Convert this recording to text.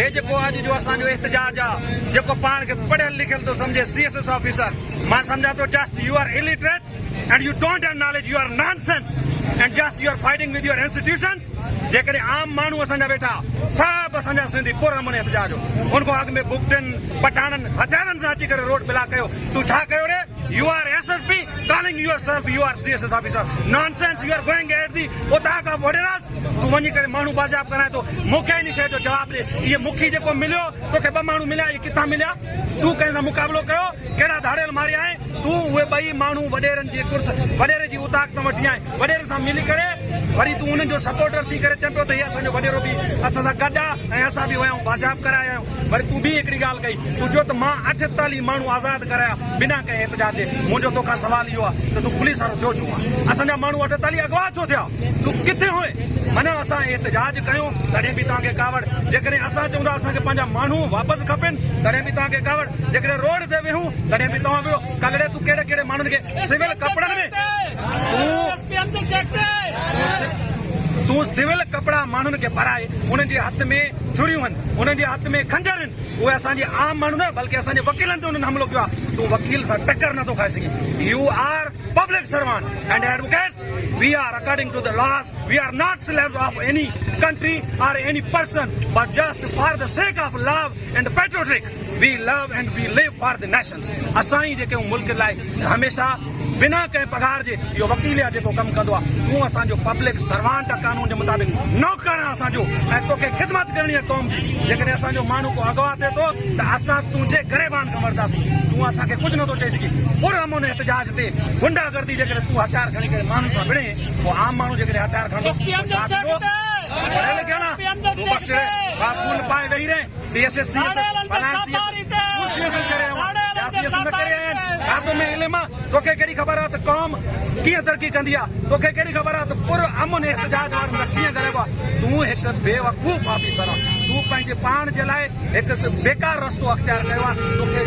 هي جيڪو اڄ جو اسان جو احتجاج آ جيڪو پاڻ کي پڙهيل لکيل ٿو سمجهي سي ايس ايس آفيسر مان سمجهان ٿو just you are illiterate and you don't have knowledge you are nonsense and just you are fighting with your institutions جيڪڏهن عام ماڻهو اسان جا ويٺا سڀ اسان جا سنڌي پر امن احتجاج هو ان کان اڳ ۾ بگٽن پٺاڻن هٿيارن سان اچي ڪري روڊ بلاڪ ڪيو تون ڇا ڪيو ڙي you are S S P calling yourself you are C S S officer nonsense you are going at the اوطاق آف وڏيراس تون وڃي ڪري ماڻهو بازياب ڪرائين ٿو مون کي ان شيء جو جواب ڏي اهي مکي جيڪو مليو توکي ٻه ماڻهو مليا اهي ڪٿان مليا تون ڪنهن سان مقابلو ڪيو ڪهڙا ڌاڙيل ماريا آهن تون اهي ٻئي ماڻهو وڏيرن جي ڪرس وڏيري جي اوطاق تان وٺي آئين وڏيرن سان ملي ڪري وري تون انهن جو سپورٽر ٿي ڪري چئين پيو ته هي اسان جو وڏيرو به اسان سان گڏ آ ۽ اسان به ويا آهيون بازياب ڪرائي آيا آهيون وري تون ٻي هڪڙي ڳالهه ڪئي تون چيو ته مان 48 ماڻهو آزاد ڪرايا بنا ڪنهن احتجاج جي منهنجو توکان سوال اهو آ ته تون پوليس وارو ٿيو ڇو آن اسان جا ماڻهو 48 اغوا ڇو ٿيا تون ڪٿي هئين معنيٰ اسان احتجاج ڪيون تڏهن به توهان کي ڪاوڙ جيڪڏهن اسان چئون ٿا اسان کي پنهنجا ماڻهو واپس کپن تڏهن به توهان کي ڪاوڙ جيڪڏهن روڊ تي ويهون تڏهن به توهان ويهو ڪلڙي تون ڪهڙي ڪهڙي ماڻهن کي سول ڪپڙن ۾ تون سول ڪپڙا ماڻهن کي پارائي انهن جي هٿ ۾ ڇريون هن انهن جي هٿ ۾ خنجر هن اهي اسان جي عام ماڻهو نه بلڪه اسان جي وڪيلن تي انهن حملو ڪيو آهي تون وڪيل سان ٽڪر نٿو کائي سگهين you are public servant and advocates we are according to the laws we are not slaves of any country or any person but just for the sake of love and patriotic we love and we live for the nations اسان ئي جيڪي ملڪ لاء هميشه بنا ڪنهن پگهار جي اهو وڪيل يا جيڪو ڪم ڪندو آهي تون اسان جو پبلڪ سروانٽ آهي قانون جي مطابق نوڪر آهي اسان جو ۽ توکي خدمت ڪرڻي آهي قوم جي جيڪڏهن اسان جو ماڻهو ڪو اغوا ٿئي ٿو ته اسان تنهنجي گريبان کان وٺنداسين تون اسان کي ڪجهه نٿو چئي سگهين پر امن احتجاج تي غنڊا گردي جيڪڏهن تون هٿيار کڻي ڪري ماڻهن سان وڙهين پوء عام ماڻهو جيڪڏهن هٿيار کڻندو پوء ڇا ٿيندو پڙهيل لکيل آهين تون بس ڦول پائي ويهي رهين C S S C S S فلان سي ايس ايس تون سي ايس ايس ڪري آيو آهين يا سي ايس ايس نه ڪري آيا آهن ڇا تو ۾ علم آ توکي ڪهڙي خبر آ ته قوم ڪيئن ترقي ڪندي آ توکي ڪهڙي خبر آ ته پر امن احتجاج وارن سان ڪيئن ڳالهائبو آ تون هڪ بيوقوف آفيسر آ تون پنهنجي پاڻ جي لاء هڪ بيڪار رستو اختيار ڪيو آ توکي.